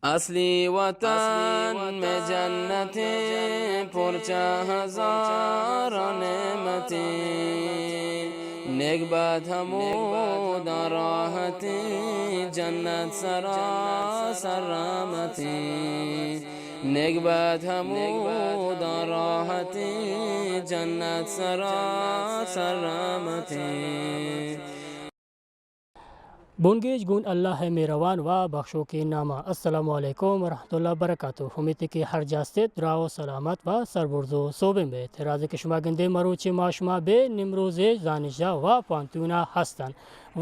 اصلی وطن میں جنتیں، پرچہ ہزار نعمتیں، نیک بد ہموداں راحتیں، جنت سراسر رحمتیں، نیک بد ہموداں راحتیں، جنت سراسر رحمتیں۔ بنگیج گون اللہ ءِ مہروان و بخشوکیں نام ءَ۔ السلام علیکم ورحمۃ اللہ وبرکاتہ۔ امیت کہ ہر جا است ات، دراہ و سلامت و سربرز و سوبین بیت۔ رازے کہ شما گندے مروچی ما شما بے نمروزے زانشجاہ و پانتون ءَ ہستن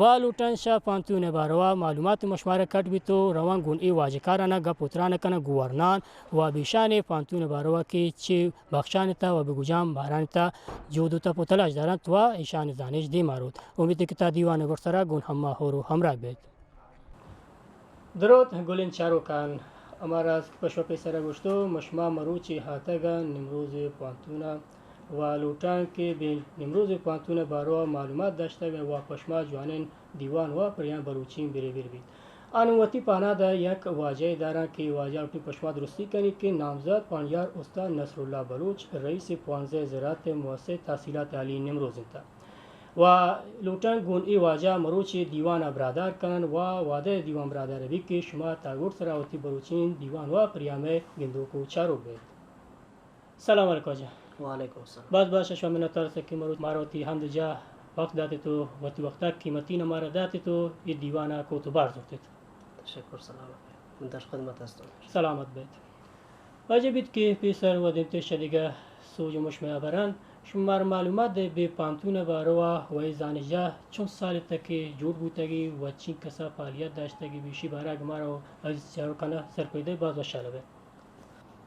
و لوٹن شہ پانتون ءِ باروا معلومات ما شمارا کٹ بیت و روان گون اے واجکاران ءَ گپ و تران کنن گوں ورنان و بیشان ءِ پانتون ءِ باروا کہ چے بخشان تہ و بہ کجام باران تہ جہد و تپ و تلاش دارنت و ایشانی زانش دیما روت۔ امیت کہ تا دیوان ءِ گڈسرا گون ہما ہور و ہمراہ بیت۔ دروت گلیں چاروکان، ہما راز کہ پہ شما پیسرا گوشتو، ما شما مروچی ہاتگا نمروز پانتونا و لوٹان کہ بہ نمروز پانتون باروا معلومات داشتگ و پہ شما جوانیں دیوان و پریان بلوچی بریبر بیت۔ آ نوں وتی پانادا یک واجہ داراں کہ واجہ وتی پہ شما درستی کنی کہ نامزد پانیار استاد نصراللہ بلوچ رئیس پانزدہ زراعت مؤسسہ تحصیلات عالی نمروز انت و لوٹاں گون اے واجہ مروچی دیوان براہدار کنن و وعدہ دیوان براہدار بی کہ شما تاگوٹ سرا وتی بلوچین دیوان و پریامے گندوک و چاروک بیت۔ سلام علیکم واجہ۔ وعلیکم السلام۔ باز باز شما منتوار است کہ مرو مارا وتی ہند جا وقت داتے تو وتی وقتا قیمتی نہ مارا داتے تو یہ دیوانا کو تو بار زورتے تو۔ تشکر، سلامت۔ من در خدمت ہستم۔ سلامت بیت۔ واجہ بیت کہ پیسر و دیمتر شدیگہ سوج و مشمے بران شما مارا معلومات دے بے پانتون باروا و ای زانشجاہ چون سال تک جوڑ بوتگی و چین کسا فعالیت داشتگی بیشی بارا گمارا و عزیز چاروکانا سرپیدے باز وشالہ بیت۔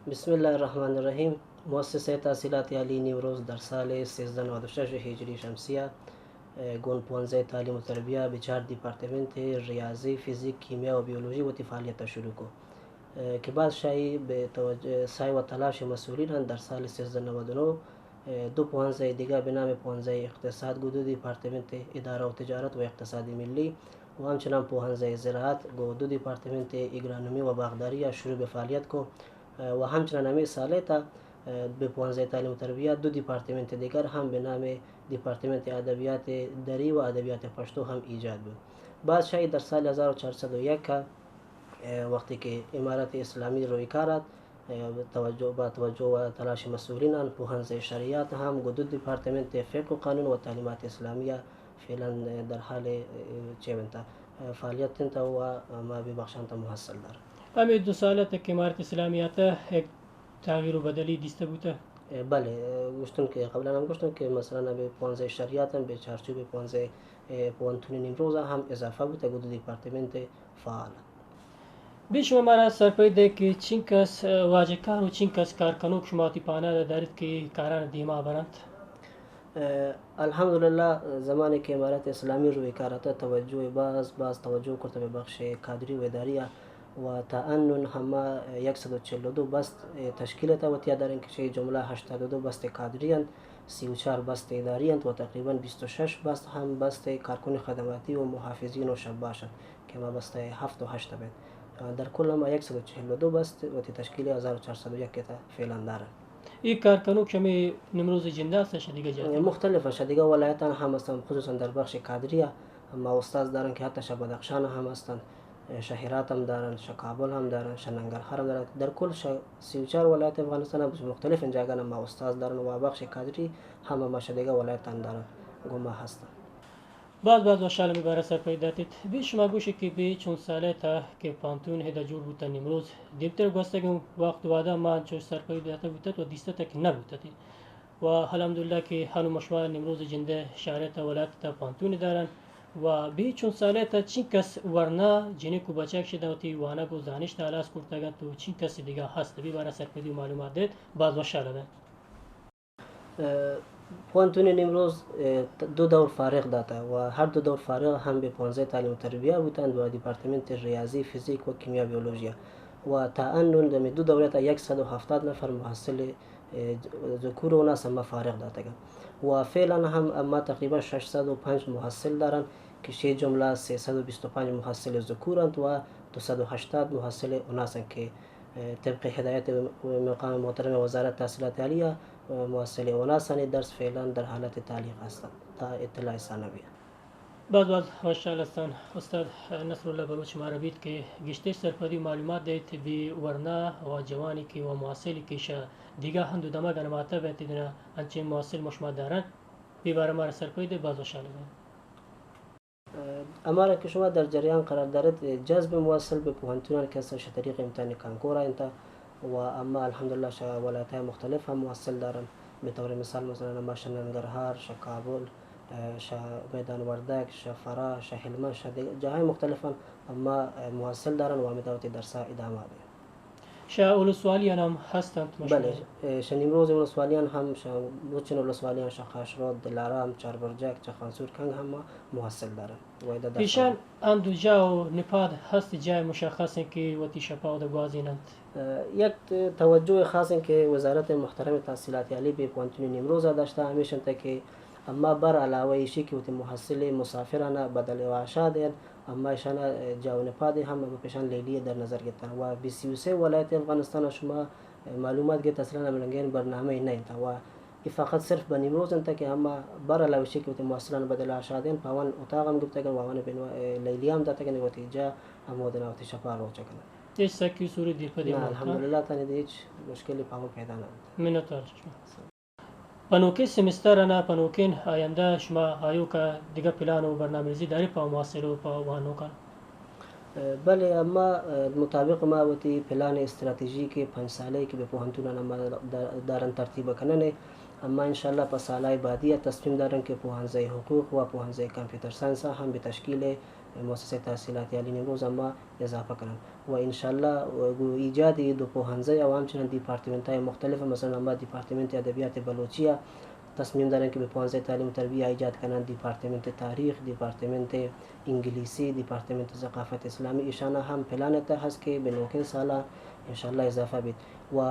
بسم اللہ الرحمن الرحیم۔ مؤسسہ تحصیلات عالی نیمروز در سال سیزدہ نود و شش ہجری شمسیہ، اه، گون پونزہ تعلیم و تربیہ بچار دیپارتمنت ریاضی، فیزیک، کیمیا و بیولوژی وتی فعالیت شروع کو، اه، کہ بعد شاہی بہ توجہ، سعی و تلاش مسئولین ہم در سال سیزدہ نود و نو اه، دو پوہنزہ دیگہ بہ نام پوہنزہ اقتصاد گوں دو دیپارتمنت ادارہ و تجارت و اقتصاد ملی و ہمچنان پوہنزہ زراعت گوں دو دیپارتمنت اگرونومی و باغداری ء شروع بہ فعالیت کو، اه، و ہمچنان ہمے سال ء تہ، اه، بہ پوہنزہ تعلیم و تربیت دو دیپارتمنت دیگر ہم بہ نام دیپارتمنت ادبیات دری و ادبیات پشتو ہم ایجاد بوت۔ بعد شاہی در سال ہزار و چار سد و یک ء اه، وقتی کہ امارت اسلامی روی کار ات، اه، توجہ، با توجہ و تلاش مسئولینان پوہنزہ شریعت ہم گوں دو دیپارتمنت فقہ و قانون و تعلیمات اسلامیہ فعلاً در حال، اه، چے بنتا، اه، فعالیت انت و ما بہ بخشان تا محصل دار۔ ہمے دو سال تک امارت اسلامی آتا ایک تغییر و بدلی دیستہ بوتہ؟ اه، بلے، اه، گوشتن کہ قبلاً ہم گوشتن کہ مثلاً ابھی پوہنزہ شریعت ہم بہ چارچوب پوہنزہ، اه، پوہنتون نیمروز ہم اضافہ بوتہ گوں دو دیپارتمنت فعال۔ بی شما مارا سرپدی دے کہ چنکس واجہ کار و چنکس کار کنوک شما وتی پاناد ء داریت کہ کاران دیما برنت؟ اه، الحمدللہ، زمانے کہ امارت اسلامی روی کار ات توجہ باز، باز توجہ کرتہ بہ بخش کادری و اداری ء و تا انون ہما یک سد و چل و دو بست تشکیل ات وتی دارن کہ چہ جملہ ہشتاد و دو بست کادری انت، سی و چار بست اداری انت و تقریباً بیست و شش بست ہم بست کارکن خدماتی و محافظین و شباش انت۔ کہ ہما بستہ ہفت و ہشت بیت۔ در کل ہما یک سد و چہل و دو بست وتی تشکیل ہزار و چار سد و یک تا فعلاً دارن۔ اے کار کنوک شمے نمروز جندہ است شہ دیگہ جاتے؟ مختلف شہ دیگہ ولایتان ہم ہستن، خصوصاً در بخش کادری ما استاد دارن کہ حتی شہ بدخشان ہم ہستن، شہ ہرات ہم دارن، شہ کابل ہم دارن، شہ ننگرہار ہم دارن۔ در کل شہ سی و چار ولایت افغانستان مختلف جاگہ ما استاد دارن و بخش کادری ہم ما شہ دیگہ ولایتان دارن گوں ما ہستن۔ باز باز وشحالم بارہ سرپدی داتیت۔ بی شما گوشی کہ بی چون سالے تا کہ پانتون ہدا جوڑ بوتا نیمروز، دیمتر گوستگیں وقت وہدا ما انچو سرپدی داتا بوتت و دیستہ تا کہ نہ بوتتی۔ و الحمدللہ کہ ہنو مشما نیمروز جندے شہرے تا ولایت تا پانتون دارن۔ و بی چون سالے تا چین کس ورنا جنک و بچک شدن وتی وانگ و زانشت ہلاس کرتگن تو چین کس دیگہ ہست بی بارہ سرپدی و معلومات دیت، باز وشحال بیں۔ اه، پوہنتون نیمروز، اه، ت-، دو دور فارغ داتا و ہر دو دور فارغ ہم بہ پوہنزہ تعلیم و تربیہ بوتند و دیپارتمنت ریاضی، فیزیک و کیمیا بیولوژیا و تا انون دمی دو دورہ تا یک سد و ہفتاد نفر محصل، اه، ج-، ذکور و اناث ما فارغ داتگا و فعلاً ہم ما تقریباً شش سد و پنج محصل دارن کہ شی جملہ سیصد و بیست و پنج محصل ذکور انت و دو سد و ہشتاد محصل اوناس انت کہ، اه، طبق ہدایت مقام محترم وزارت تحصیلات عالیہ، اه، محصل اوناسانی درس فعلاً در حالت تعلیق ہستنت تا اطلاع ثانویہ۔ باز باز وشحال ہستن استاد نصراللہ بلوچ مارا بیت کہ گیشتر سرپدی و معلومات دئیت بی ورنا و جوانی کہ و محصلی کہ شہ دیگہ ہند و دمگان ماتا بیت دنا انچیں محصل مشما دارن، بی بارہ مارا سرپدی دئیت، باز وشحال بیں۔ اه، ہمارا کہ شما در جریان قرار دارت، جذب محصل بہ پوہنتونان کہ استن شہ طریق امتحان کانکور آئینتا و اما الحمدللہ شہ ولایت‌ہای مختلف ہم محصل دارن، بہ طور مثال مثلاً اما شہ ننگرہار، شہ کابل، اه، شہ میدان وردگ، شہ فرا، شہ ہلمند، شہ دگہ جاہای مختلفان اما، اه، محصل دارن و ہمدا وتی درسا ادامہ دیں۔ شہ ولسوالیان ہم ہست انت مشما؟ بلے، اه، شہ نیمروز ولسوالیان ہم، شہ روچن ولسوالیان، شہ خاشرود، دلارام، چاربرجک، چہ خانسور کنگ ہم ما محصل دارن و ادا درس ایشان دارن۔ ہند و جا و نپاد ہست جای مشخص انت کہ وتی شپا اودا گوازیننت؟ اه، یک توجہ خاص انت کہ وزارت محترم تحصیلات عالی بہ پوہنتونی نیمروزا داشتہ، ہمیش انت کہ اما بر علاوہ ایشی کہ وتی محصل مسافرانا بدل و آشا دین، اما ایشانا جا و نپاد ہم اما پیشان لیلی در نظر گرتن و بہ سی و سے ولایت افغانستان شما معلومات گرت، اصلاً ہم رنگین برنامہ نہ انت و ای فقط صرف بہ نیمروز انت کہ ہما بر علاوہ ایشی کہ وتی محصلان بدل آشا دین، پہ آوان اتاق ہم گپتگن و آوان بنوا، اه، لیلی ہم داتگن، وتی جا ہمودنا وتی شپا روچ کنن۔ ہچ سکی و سوری دیر پہ دیر نہ، نہ انت؟ الحمدللہ تانی دی ہچ مشکلی پہ آوان پیدا نہ انت۔ منت وار شما۔ پہ نوکیں سمستر انا پہ نوکیں آیندہ شما آیوکا دگہ پلان و برنامہ ریزی داری پہ محصل و پہ وانوکان؟ بلے اما مطابق ما وتی پلان استراتیژی کہ پنچ سالہ کہ بہ پوہنتونان اما دارن ترتیب کنن، اما انشاءاللہ پہ سالہ بعدی تصمیم دارن کہ پوہنزہ حقوق و پوہنزہ کمپیوٹر سائنس ہم بہ تشکیل مؤسسہ تحصیلات عالی نیمروز اما اضافہ کنن و انشاءاللہ گوں ایجاد دو پوہنزہ و ہمچنان دیپارتمنت‌ہای مختلف، مثلاً اما دیپارتمنت ادبیات بلوچی تصمیم دارن کہ بہ پوہنزہ تعلیم و تربیت ایجاد کنن، دیپارتمنت تاریخ، دیپارتمنت انگلیسی، دیپارتمنت ثقافت اسلامی، ایشانا ہم پلان تہ ہست کہ بہ نوکیں سالا انشاءاللہ اضافہ بیت و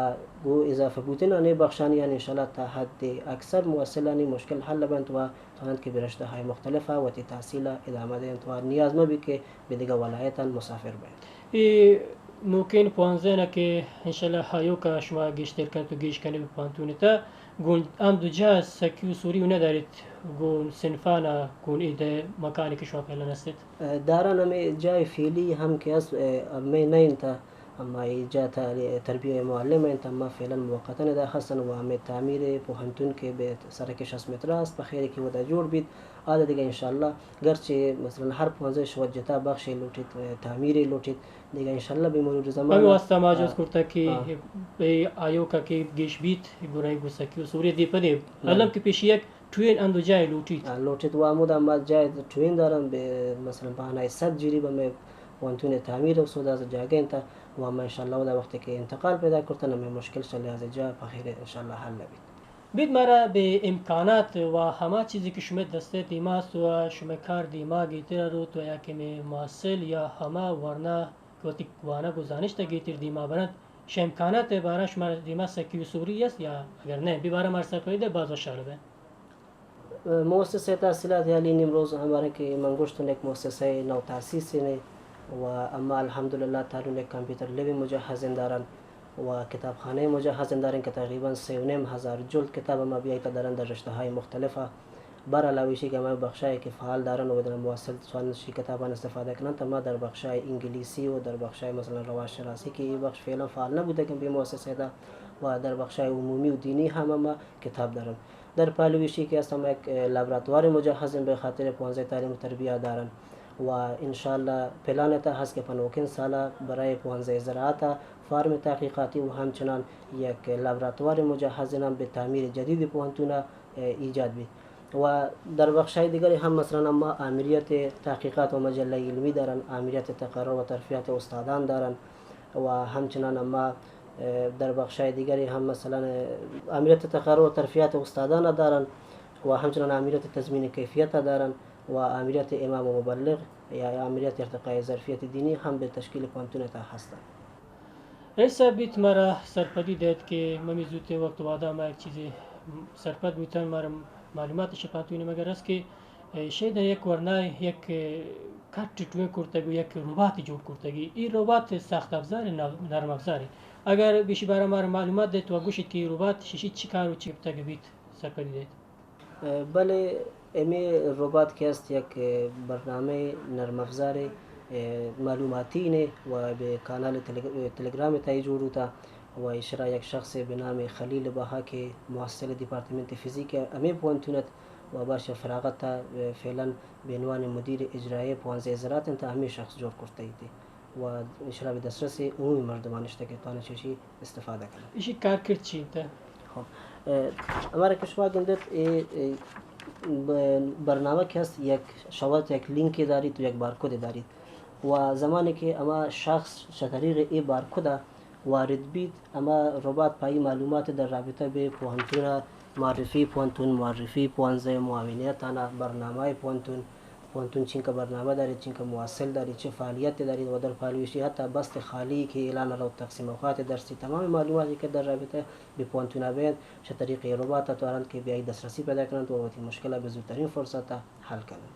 گوں اضافہ بوتن آنی بخشانی آن انشاءاللہ تا حد اکثر محصلانی مشکل حل بنت و تواننت کہ بہ رشتہ های مختلف وتی تحصیل ادامہ دینت و نیاز مہ بیت کہ بہ دگہ ولایتان مسافر بنت۔ اے نوکین پوانزین کہ انشاءاللہ آیوکا شما گیشتر کنت و گیش کنت بہ پانتونی تا گون ہم دو جا سکی و سوری و نداریت گون صنفانا گون اے دہ مکانی کہ شما فعلاً ہستت؟ داران ہمے جای فعلی ہم کہ است، ہمے نہ انت، اما اے جا تربیہ معلم انت، اما فعلاً موقتاً ادا ہستن و ہمے تعمیر پوہنتون کہ بہ سرک شصت متر است، پہ خیرے کہ ودا جوڑ بیت، آ دگہ انشاءاللہ گرچہ مثلاً ہر پوہنزہ شوت جتا بخشے لوٹیت، تعمیرے لوٹیت، دگہ انشاءاللہ بہ مرور زمان ہمے واسطہ ما جوز کرتا کہ اے آیوکا کہ گیش بیت، گرای گو سکی و سوری دی پدے، مطلب کہ پیشی یک ٹوین اندو جای لوٹیت۔ لوٹیت و ہمودا ما جای ٹوین دارن، بہ مثلاً بہانہ صد جریب ہمے پوہنتون تعمیر و سودا جاگہ انت و ما انشاءاللہ اودا وقتی کہ انتقال پیدا کرتن ہمے مشکل شہ لحاظ جا پہ خیرے انشاءاللہ حل بیت۔ بیت مارا بہ امکانات و ہما چیزی کہ شمئے دستئے دیما است و شمئے کار دیما گیتر روت و یا کہ مئے محصل یا ہما ورنا کہ وتی وانگ و زانشتا گیتر دیما برنت، شہ امکانات بارا شمارا دیما سکی و سوری است یا اگر نہ، بہ بارا مارا سرپدی دے باز وشحال بیں۔ مؤسسہ تحصیلات عالی نیمروز ہمارا کہ من گوشتن یک مؤسسہ نو تاسیس نے و اما الحمدللہ تعالی یک کمپیوٹر لیب مجہز دارن و کتابخانہ مجہز دارن کہ تقریباً سے و نیم ہزار جلد کتاب ما بیایتا دارن در رشتہ های مختلفا۔ بر علاوہ ایشی کہ ہمے بخشای کہ فعال دارن و ادنا محصل سوان شی کتابان استفادہ کنن، تا ما در بخشای انگلیسی و در بخشای مثلاً رواج شناسی کہ اے بخش فعلاً فعال نہ بوتگن بہ مؤسسہ دا و در بخشای عمومی و دینی ہم ما کتاب دارن۔ در پہلو ایشی کہ است ہما یک لابراتوار مجہز بہ خاطر پوہنزہ تعلیم و تربیت دارن و انشاءاللہ پلان تا ہست کہ پہ نوکین سالا برای پوہنزہ زراعت فارم تحقیقاتی و ہمچنان یک لابراتوار مجہز ہم بہ تعمیر جدید پوہنتونا ایجاد بیت۔ و در بخشای دیگری ہم مثلاً اما آمریت تحقیقات و مجلہ علمی دارن، آمریت تقرر و ترفیعات استادان دارن و ہمچنان اما، اه، در بخشای دیگری ہم مثلاً، اه، آمریت تقرر و ترفیعات استادان دارن و ہمچنان آمریت تضمین کیفیت دارن و آمریت امام و مبلغ یا آمریت ارتقاء ظرفیت دینی ہم بہ تشکیل پوہنتون تا ہستن۔ رئیس صاحب بیت مارا سرپدی دئیت کہ ممی زوتیں وقت وہدا ما یک چیزے سرپد بوتن، مارا معلومات شہ پانتونی مگر است کہ شہ ادا یک ورنائے یک کٹ ٹوئیں کرتگ و یک رباتے جوڑ کرتگی۔ اے ربات سخت افزار، نرم افزار۔ اگر بیشی بارا مارا معلومات دیت و گوشیت کہ اے ربات ششی چی کار و چی گپتگ بیت، سرپدی دیت۔ بلے ہمے ربات کہ است یک برنامہ نرم افزار معلوماتی نے و بہ کانال تلگ-، تلگرام تہا جوڑ بوتا و ایشرا یک شخص بہ نام خلیل بہا کہ محصل دیپارتمنت فزیک ہمے پوہنتون ات و باش فراغت ء فعلاً بہ عنوان مدیر اجرایی پوانزہ زراعت انت، ہمے شخص جوڑ کرتگیت و ایشرا بہ دسترس عمومی مردمان نشتہ کہ توانن چشی استفادہ کنن۔ ایشی کارکرد چی انت؟ خب، اه، ہمارا کہ شما گندت، اے، اے، ب-، برنامہ کہ است، یک شوت، یک لینکے داریت و یک بارکودے داریت و زمانے کہ ہما شخص چہ طریق اے بارکودا وارد بیت، ہما ربات پہ آئی معلومات در رابطہ بہ پوہنتون ء معرفی پوہنتون، معرفی پوانزہ، معاونیت آناں، برنامہ پوہنتون، پوہنتون چینکہ برنامہ داریت، چینکہ محصل داریت، چہ فعالیت داریت و در پالویشی حتی بست خالی کہ اعلان روت، تقسیم اوقات درسی، تمام معلوماتی کہ در رابطہ بہ پوہنتون ء بینت، چہ طریق ربات ء تواننت کہ بہ آئی دسترسی پیدا کننت و وتی مشکل ء بہ زوترین فرصت ء حل کننت۔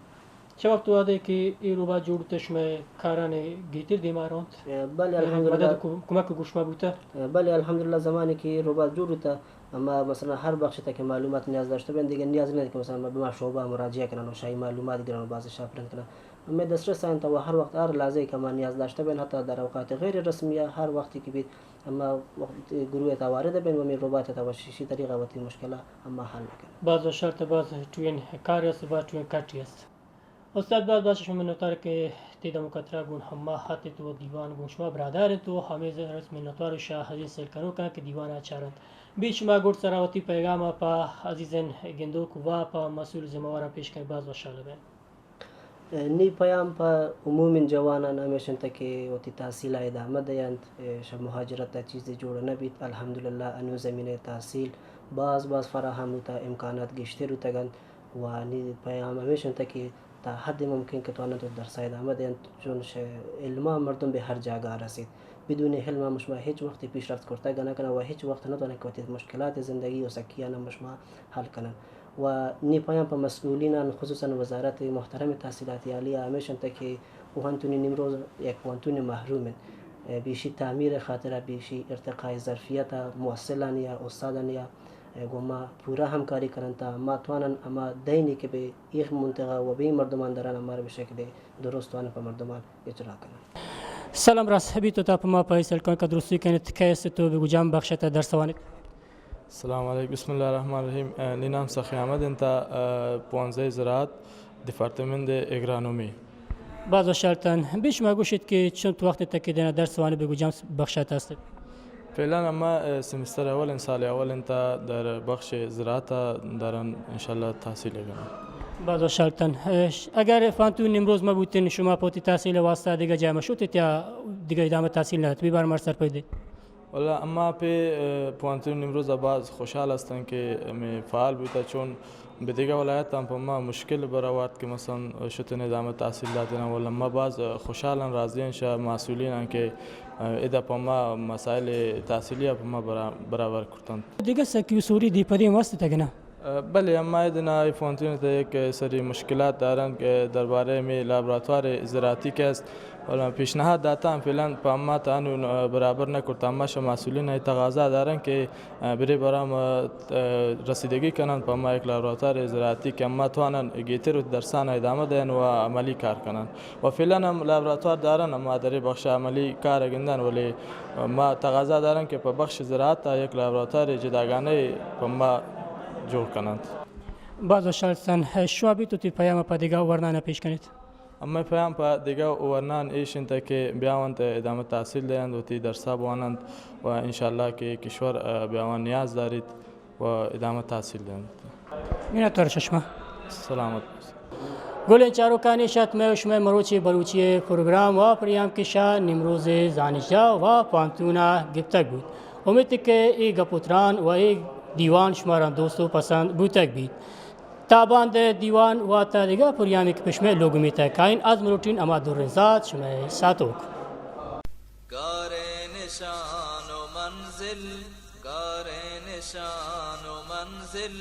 چہ وقت وہدے کہ اے ربات جوڑ بوتہ، شمئے کارانی گہتر دیما رونت؟ اے، بلے، اے، الحمدللہ۔ مدد و کم-، کمک گوں شما بوتہ؟ اے، بلے، الحمدللہ، زمانے کہ اے ربات جوڑ بوتہ، اما مثلاً ہر بخش تک معلومات نیاز داشتہ بین، دیگہ نیاز نہ کہ مثلاً بہ ما شعبہ مراجعہ کنن و شاہی معلومات گرن و باز شاہ پرنت کنن۔ ہمے دسترس انت و ہر وقت ہر لحظے کہ ما نیاز داشتہ بین، حتی در اوقات غیر رسمیہ ہر وقتی کہ بیت، اما وقت گروہ تا وارد بین و ہمے ربات تا و ششی طریقہ وتی مشکلہ اما حل کنن۔ باز شرط باز ٹوین کار است، باز ٹوین کٹی است۔ استاد، باز باز شما منتوار کہ تی دمک ء ترا گون ہما ہاتت و دیوان گون شما برادار انت و ہمے رسم منتوار و شاہ عزیز سیل کنوکاں کہ دیوان ء چارنت۔ بی شما گڈ سرا وتی پیغام ء پہ عزیزین گندوک و پہ مسئول ذمہ واراں پیش کن، باز وشحال بین۔ نی پیام پہ عمومیں جوانان ہمیش انت کہ وتی تحصیل ء ادامہ دینت، شہ مہاجرت ء چیزے جوڑ نہ بیت۔ الحمدللہ انو زمین ء تحصیل باز باز فراہم بوتا، امکانات گیشتر بوتگ انت۔ و نی پیام ہمیش انت کہ تا حد ممکن کہ تواننت و درسا ادامہ دینت، چون شہ علما مردم بہ ہر جاگہ رسیت۔ بدون علم ہم شما ہچ وقت پیشرفت کرتگ نہ کنن و ہچ وقت نہ توانن کہ وتی مشکلات زندگی و سکیان ہم شما حل کنن۔ و نی پیام پہ مسئولینان، خصوصاً وزارت محترم تحصیلات عالیہ ہمیش انت کہ پوہنتونی نیمروز یک پوہنتون محروم انت۔ بیشی تعمیر خاطرہ، بیشی ارتقاء ظرفیت محصلانی یا استادانی یا گوں ما پورا ہمکاری کنن تا ما توانن ہما دئینے کہ بہ اے منطقہ و بہ اے مردمان دران ہمارا بہ شکل درست توانن پہ مردمان اجرا کنن۔ سلام راست بیت، تو تا پہ ما پہ سلکان کا درستی کنت، کیس تو بہ گجام بخشت درس وانت۔ السلام علیکم، بسم اللہ الرحمن الرحیم۔ اے، نی نام سخی احمد انت، اے، پوانزہ زراعت، دیپارتمنت اگرانومی۔ باز وشحال تن۔ بی شما گوشت کہ چنت وقت تک کہ دینا درس وانت بہ گجام بخشت است؟ فعلاً اما، اے، سمستر اول انت، سال اول انت، در بخش زراعت دارن انشاءاللہ تحصیل کنن۔ باز وشحال تن۔ اے، ش-، اگر پوہنتون نیمروز مہ بوتن، شما پہ وتی تحصیل واسطہ دگہ جاہ مہ شوتت یا دگہ ادامہ تحصیل نہ دات؟ بی بار مار سرپدی دے۔ واللہ اما پہ، اے، پوہنتون نیمروز باز خوشحال ہستن کہ ہمے فعال بوتا، چون بہ دگہ ولایتاں پہ ما مشکل برآورت کہ مثلاً شتن ادامہ تحصیل داتن، ولہ ما باز خوشحالن، راضین شہ مسئولینان کہ، اے، ادا پہ ما مسائل تحصیلی پہ ما برا-، برابر کرتنت۔ دگہ سکی و سوری دی پدی مست تگنا۔ بلے اما ادنا اے پوہنتون تہ یک سری مشکلات دارن کہ دربارہ ہمے لابراتوار زراعتی کہ است، ولہ پیشنہاد داتاں، فعلاً پہ اما تانو برابر نہ کرتا۔ اما شہ مسئولین اے تقاضا دارن کہ برے برا ما رسیدگی کنن پہ اما یک لابراتوار زراعتی کہ اما توانن گیتر درسان ادامہ دین و عملی کار کنن۔ و فعلاً ہم لابراتوار دارن، اما درے بخش عملی کار گندن، ولے ما تقاضا دارن کہ پہ بخش زراعت یک لابراتوار جداگانہ پہ ما جوڑ کننت۔ باز وشحال سن۔ شما بیت وتی پیام پہ دگہ ورنان پیش کنیت۔ اما پیام پہ دگہ ورنان ایش انت کہ بیاونت ادامہ تحصیل دینت، وتی درسا بواننت و انشاءاللہ کہ کشور بیاوان نیاز داریت و ادامہ تحصیل دینت۔ منتوار شہ شما۔ سلامت۔ گلیں چاروکانی شت مئے و شمئے مروچی بلوچی پروگرام و پریام کشا نیمروز زانشجاہ و پانتونا گپتگ بوت۔ امیت کہ اے گپ و تران و اے دیوان شمارا دوست و پسند بوتگ بیت۔ تا باند دیوان و تا دگہ پریامی کہ پہ شمئے لوگ میتگ کائن، از مروٹین اما درن زات شمئے ساتوک۔ گاریں نشان و منزل، گاریں نشان و منزل،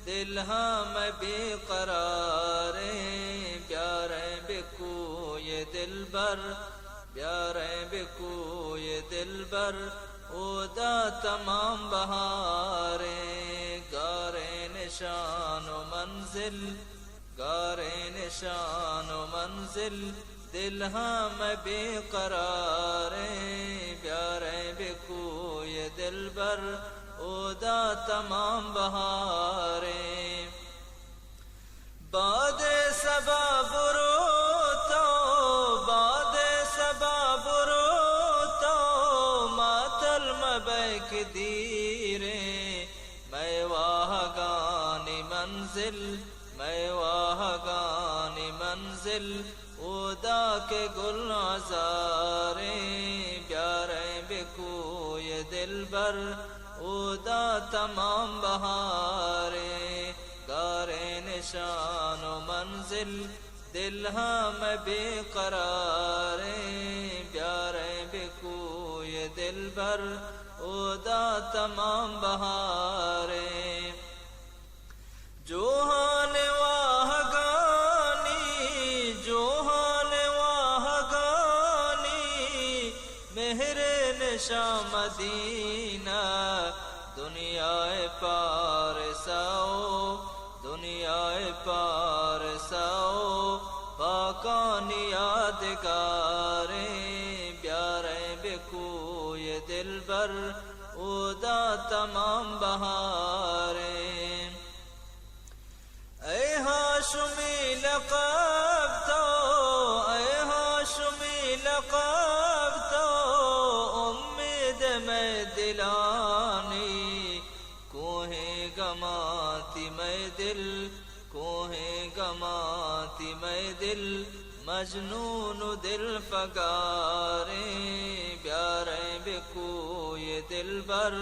دل ہم بے قراریں، بیاریں بہ کوئی دلبر، بیاریں بہ کوئے دلبر، اودا تمام بہاریں۔ گاریں نشان و منزل، گاریں نشان و منزل، دل ہم بے قراریں۔ بیاریں بہ کوئے دلبر، اودا تمام بہاریں۔ باد صبا برو تو، باد صبا برو تو، ماتل مبئے کہ دیریں۔ مئے واہگانی منزل، مئے واہگانی منزل، اودا کہ گل عزاریں۔ بیاریں بہ کوئے دلبر، اودا تمام بہاریں۔ گاریں نشان و منزل، دل ہم بے قراریں۔ بیاریں بہ کوئے دلبر، اودا تمام بہاریں۔ جوہان واہگانی، جوہان واہگانی، مہر نشان مدینہ، دنیا پارسا و، دنیا پارسا و، پاکانی یادگاریں۔ بیاریں بہ کوئے دلبر، اودا تمام بہاریں۔ اے ہاشمی لقب تو، اے ہاشمی لقب تو، امید مئے دلانی۔ کوہیں گماں تئی مئے دل، کوہیں گماں تئی مئے دل، مجنون و دل فگاریں۔ بیاریں بہ کوئے دلبر،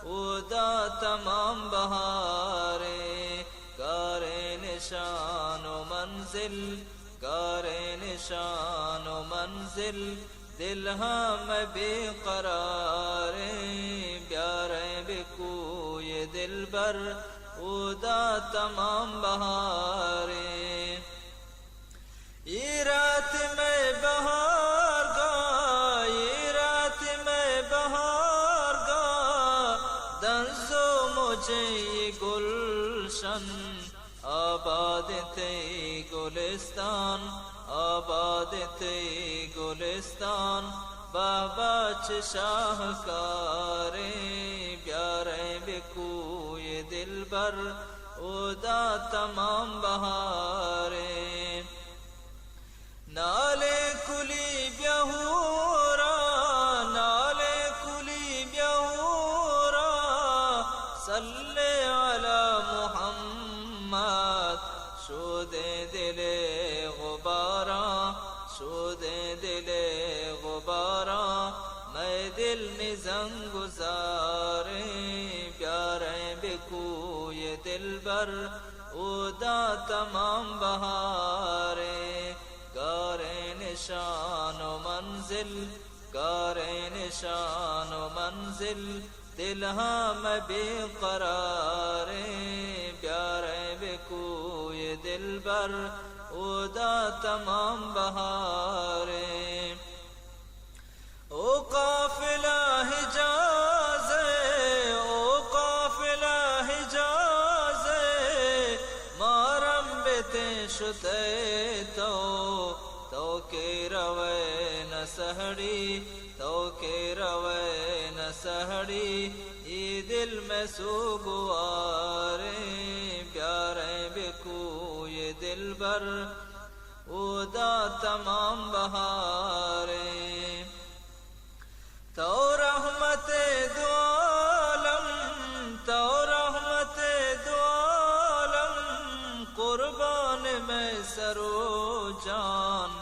اودا تمام بہاریں۔ گاریں نشان و منزل، گاریں نشان و منزل، دل ہم بے قراریں۔ بیاریں بہ کوئے دلبر، اودا تمام بہاریں۔ اے رات مئے بہارگاہ، اے رات مئے بہارگاہ، دنز و مجیں اے گلشن، آباد تئی گلستان، آباد تئی گلستان، بابا چہ شاہکاریں۔ بیاریں بہ کوئے دلبر، اودا تمام بہاریں۔ نالیں کلی بیا ہورا، نالیں کلی بیا ہورا، صلی علی محمد۔ شودیں دل ءِ غباراں، شودیں دل ءِ غباراں، مئے دل نی زنگ و زاریں۔ بیاریں بہ کوئے دلبر، اودا تمام بہاریں۔ گاریں نشان و منزل، گاریں نشان و منزل، دل ہم بے قراریں۔ بیاریں بہ کوئے دلبر، اودا تمام بہاریں۔ او قافلہ حجاز ءِ، او قافلہ حجاز ءِ، مارم بتیں شتئے تو، تو کہ روئے نہ سہڑی، تو کہ روئے نہ سہڑی، اے دل مئے سوگواریں۔ بیاریں بہ کوئے دلبر، اودا تمام بہاریں۔ تو رحمت دو عالم، تو رحمت دو عالم، قربان مئے سر و جان۔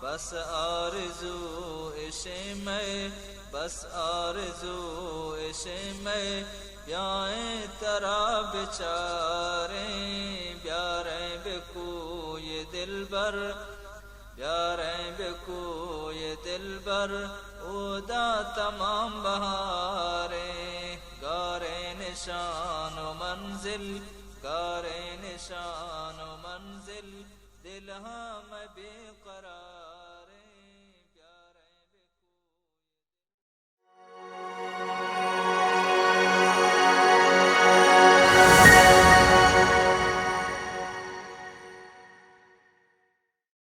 بس آرزو اشیں مئے، بس آرزو اشیں مئے، بیائیں ترا بچاریں۔ بیاریں بہ کوئے دلبر، بیاریں بہ کوئے دلبر، اودا تمام بہاریں۔ گاریں نشان و منزل، گاریں نشان و منزل، دل ہم